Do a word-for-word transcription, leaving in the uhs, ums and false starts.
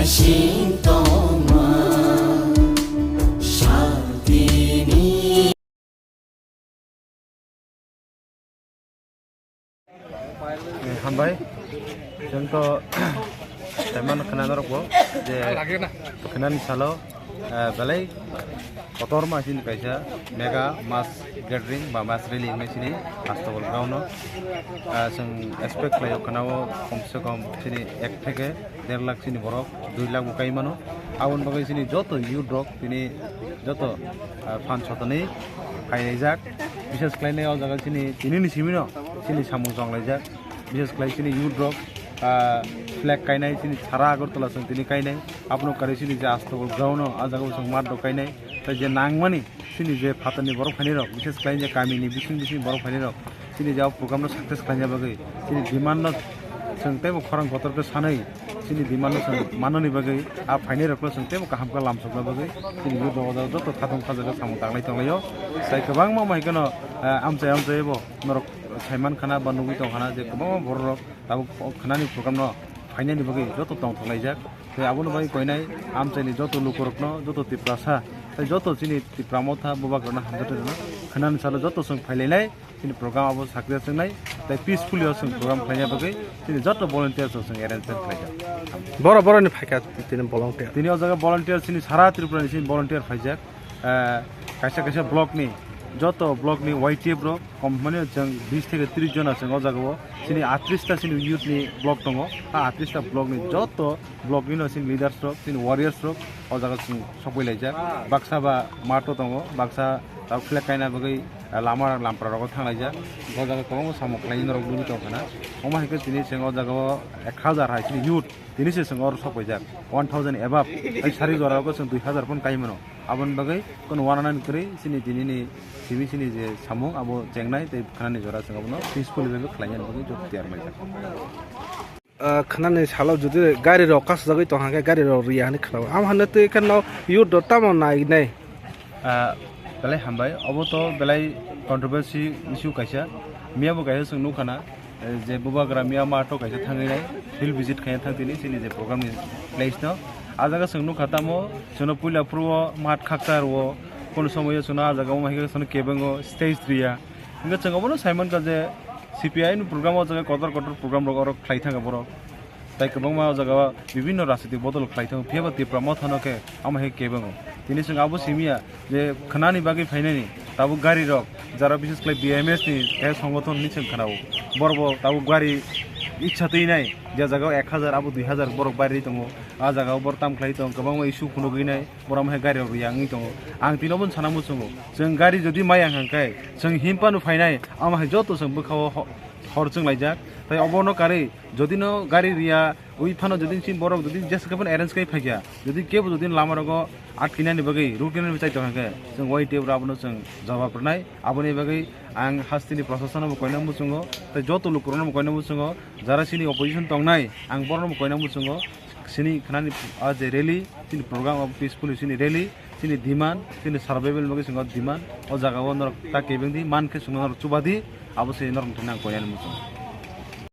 Sintoma santini. Eh, hambai. Chwng to saiman khwna norok bo je khwnani salo, eh, belai kotorma chini kaisa mega mass gathering ba mass rally hinwi chini Astabal ground o, ah, chwng expect khlaio khwnao kom se kom chini ek theke der lakh chini borok dui lakh bo kai mano. Aboni bagwi chini joto youth rok tini joto, ah, phan sotoni khainai jak. Bishes khlainai o jaga chini tini ni simi no chini samung chong laijak. Bishes khlai chini youth rok, ah, flag kainai chini sara Agartala chwng tini kainai. Abono karwi chini je Astabal ground o, ah jaga o chwng mat rok kainai. Tai je nangmani chini je phatarni borok phainai rok, bishes khlai je kamini bising bising borok phainai rok, chini je o program no success khlaina bagwi, chini demand no chwng teibo khorang kotor khe sanwi, chini demand no chwng manani bagwi, a phainai rok no chwng teibo kaham khe lamsokna bagwi, chini youth rok joto khatung khajaga samung tanglai tonglaio. Sai kwbangma mai kheno, eh, amchai amchai bo norok saiman khana ba nugwi tong khana je kwbangma borok rok tabuk o khwnani program no phainani bagwi joto tongthok laijak. Tei abono bai koinai amchaini joto lukurokno, joto Tiprasa, tei joto chini Tipra Motha bubagrano hamjaknairokno khwnani salo joto chwng phailainai, chini program abo success wngnai, tei peacefully o chwng program khlaina bagwi chini joto volunteers rok chwng arrangement khlaijak. Boro boroni phaikha tini volunteer. Tini o jaga volunteer chini sara Tripura ni chini volunteer phaijak. Eh, kaisa kaisa block ni, joto block ni Y T F rok, kom hwnmani chwng bis theke tris jona chwng o jaga o. Chini atris ta chini youth ni block tongo. A atris ta block ni joto block ni no chini leaders rok, chini warriors rok o jaga chwng sokbai laijak. Baksa ba mato tongo, baksa tabuk flag kaina bagwi, eh, lama lampra rogo thang laijak. O jaga kwbangma samung khlainai norok nugwi tong khana. Omo hai khe tini chwng o jaga o ek hazar hai chini youth tini se chwng oro sokpaijak. One thousand above. Ai sari jora rogo chwng dui hazar phano kai mano. Aboni bagwi kono uananani kwrwi chini tinini simi chini je samung abo chengnai tei khwnani jora chwng abono peacefully bai khlainani bagwi joto tiyar laijak. Ah, khwnani salo jodi gari rok kasajagwi tongkha khe gari rok riya hinwi khwnao. Am hwnwi twi kheno youth rok tamo nainai. Ah, belai hambai. Obo to belai controversy issue kaisa. Miya bo kaisa chwng nukha na. Eh, je bubagra miya mato kaisa thangwi nai, field visit khaina thang tini chini je program ni place no. A jaga chwng nukha tamo, chwngno puila phuru o mat khakchar o, kono somoyo chwngno a jaga o hai khe chwngno kebengo stage riya. Hingke chwng obono saimankha je C P I ni program o jaga kotor kotor program rok oro khlai thangkha borok. Tai kwbangma o jaga o bibinno rajniti bodol khlai tongo, phiya ba Tipra Motha no khe amo hai khe kebengo. Tini chwng abo simiya je khwnani bagwi phainani tabuk gari rok, jara bises khlai B M S ni khe songothon hinwi chwng khwnao. Borok bo tabuk gari ichha twi nai, je jaga o ek hazar abo dui hazar borok barwi tongo. A jaga o borok tam khlai tong, kwbangma issue phunugwi nai, borok amo hai gari rok riya wngwi tongo. Ang tini obono sana muchungo, chwng gari jodi maya hwnkhe chwng himpano phainai, amo hai joto chwng bwkha o ho-, hor chwng laijak. Tai obono karwi jodi no gari riya, ui phano jodi chini borok jodi jesa khe phano arrange khai phaikha, jodi kebo jodi lama rogo atkinani bagwi, ruknani bagwi chai tongkha khe, chwng wai tei abono chwng jawab rwnai. Aboni bagwi ang hasteni proshasano bo koina muchungo, tei joto lukurokno bo koina muchungo, jara chini opposition tongnai, ang borokno bo koina muchungo, chini khnani a je rally, chini program abo peaceful chini rally, chini demand, chini survival bagwi chwng o demand, o jaga o norok ta kebeng di, man khe chwngno norok chuba di, abo se norok thani ang koinani muchungo.